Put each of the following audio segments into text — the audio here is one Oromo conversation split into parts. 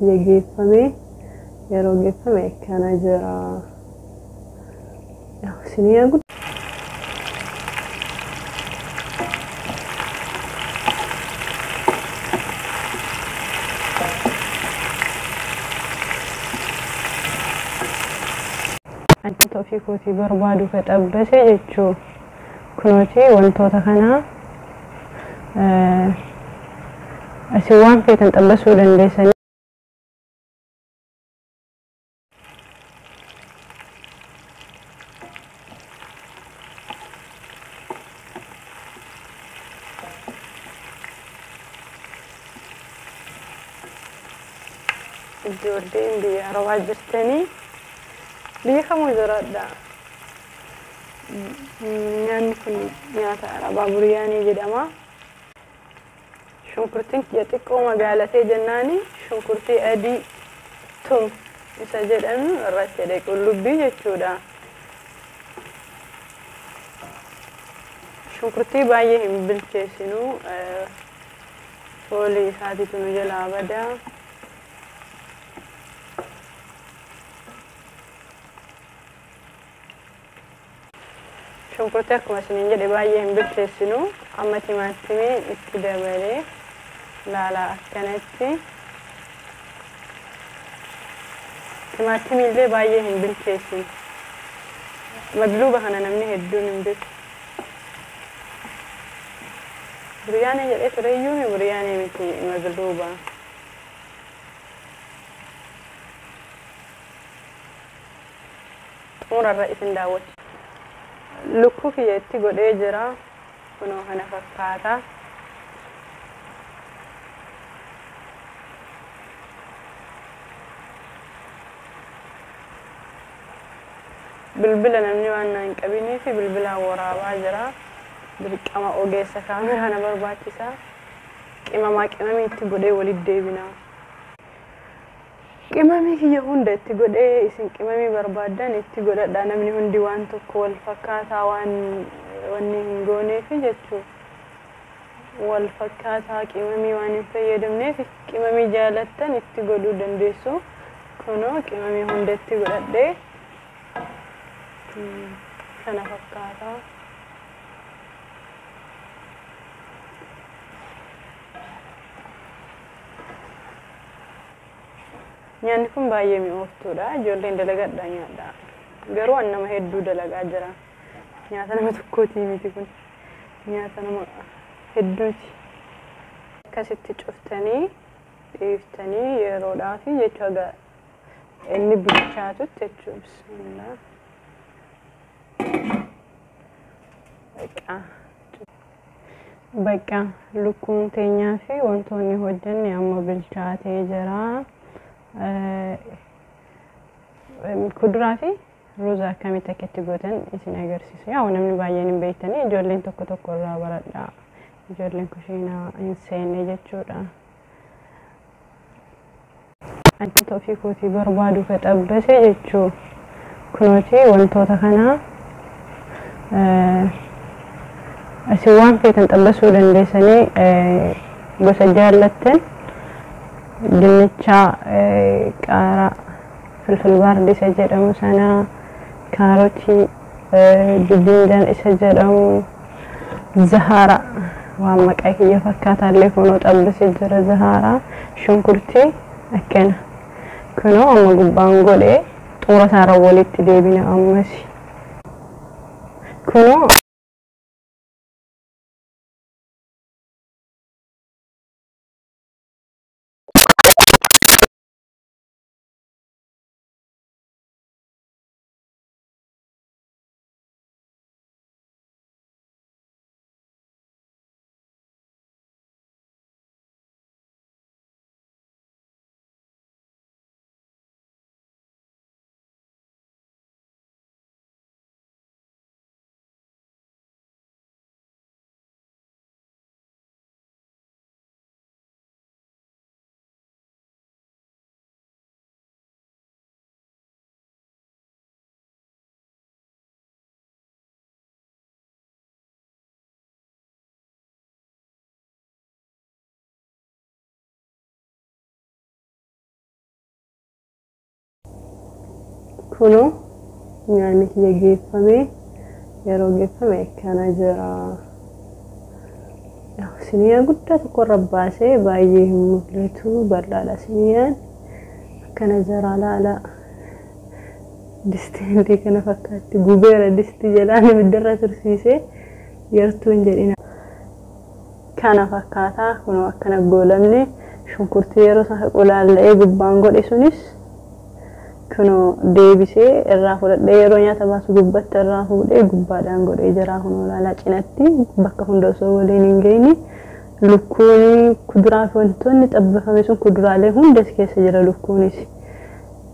Kiyya geeffame. Yeroo geeffame akkana jira. Siniyaa guddaa. Wantoota ofii kootii barbaadu ka xabbase jechuu kunooti wantoota kana isin waan feetan xabbasuu dandeessanii. Ijoolleen biyya Arabaa jirtanii biyya kamuu jiraadha. Nyaanni kun nyaata Arabaa buryaanii jedhama. Shunkurtiin kiyya xiqqoo magaalatee jennaani shunkurtii adii tum isa jedhamu irratti jedhe qullubbii jechuudha. Shunkurtii baay'ee hin bilcheessinu, foolii isaatiitu nu jalaa bada. Shunkurtii akkuma isiniin jedhe baay'ee hin bilcheessinu. Amma timaatimii itti dabalee laalaa akkanatti. Timaatimii illee baay'ee hin bilcheessinu. Madluuba kana namni hedduun hin beeku. Buryaanii jedhee tureyyuu buryaanii miti madluuba. Xumurarra isin daawwachi. Lukkuu kiyya itti godhee jira. Kunoo kana fakkaata. Bilbila namni waan na hin qabiniif bilbilaan waraabaa jira. Dirqama ogeessa kaameraa na barbaachisa. Qimamaa qimamii itti godhee walitti deebina. Qimamii kiyya hunda itti godhee isin qimamii barbaaddan itti godhadha. Namni hundi waan tokko wal fakkaataa waan wanni hin gooneef jechuudha. Wal fakkaataa qimamii waan hin fayyadamneef qimamii jaalattan itti godhuu dandeessu. Kunoo qimamii hunda itti godhadhee kana fakkaata. Nyaanni kun baay'ee mi'ooftuudha. Ijoolleen dalagadha nyaadha. Garuu an nama hedduu dalagaa jira. Nyaata nama tokkootii miti kun. Nyaata nama hedduuti. Akkasitti cuftanii dhiiftanii yeroodhaaf jechuu haga inni bilchaatutti jechuudha. Bismillah. Bakka lukkuun teenyaa fi wantoonni hojjenne amma bilchaatee jira. Kuduraa fi ruuza akkamitti akka itti gootan isin agarsiisu. Yaa namni baay'een hin beektanii ijoolleen tokko tokko irraa baradha. Ijoolleen kushiinaa hin seenne jechuudha. Wantoota ofii kootii barbaadu ka xabbase jechuu kunooti wantoota kana isin waan feetan xabbasuu dandeessanii gosa jaallattan dinnicha, qaaraa, filfil baardi isa jedhamu sana, kaarotii, bidinjan isa jedhamu, zahara waan maqaa kiyya fakkaatallee kunoo xabbasee jira zahara, shunkurtii akkana. Kunoo amma gubbaan godhee xumura isaarra walitti deebina ammas. Kunoo Kunoo nyaanni kiyya geeffamee, yeroo geeffame akkana jira. Siniyaa guddaa tokko irra baasee baay'ee hin mul'atu, bal'aadha siniyaan. Akkana jira, laala. Distiin illee kana fakkaatti, gubeera distii jalaan ibiddarra tursiisee yartuu hin jedhina. Kana fakkaataa kunoo akkana goolamne. Shunkurtii yeroo sana qulaalla'ee gubbaan godhe sunis kunoo deebisee irraa fudhadhee, yeroo nyaata baasu gubbatti irraa fuudhee gubbaadhaan godhee jira. Kunoo laalaa, cinatti bakka hunda osoo waliin hin geenye lukkuun kuduraa fi wantoonni xabbafame sun kuduraalee hundas keessa jira lukkuunis.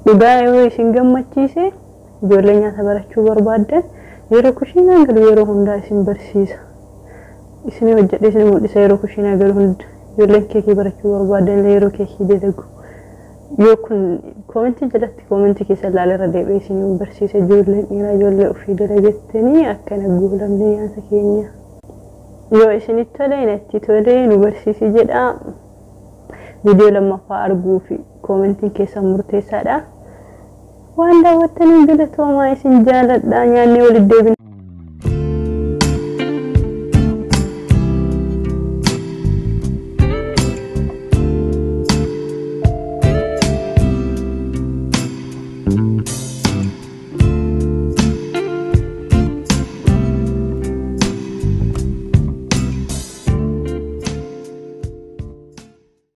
Dhugaa yoo isin gammachiise, ijoollee nyaata barachuu barbaaddan, yeroo kushiinaa galu yeroo hundaa isin barsiisa. Isin hojjedhee isin mul'isa yeroo kushiinaa galu hunda. Ijoolleen keekii barachuu barbaadan illee yeroo keekii dalagu. Yoo kun koomentii jalatti koomentii keessa ilaalee irra deebi'ee isin barsiisa. Ijoolleen dhiiraa ijoollee ofii dalagattanii akkana guulamne nyaata keenya. Yoo isinitti tole, natti tole nu barsiisi jedha. Viidiyoo lammaffaa arguu fi koomentiin keessan murteessaadha. Waan daawwattaniif galatoomaa, isin jaaladha. Nyaannee walitti deebina.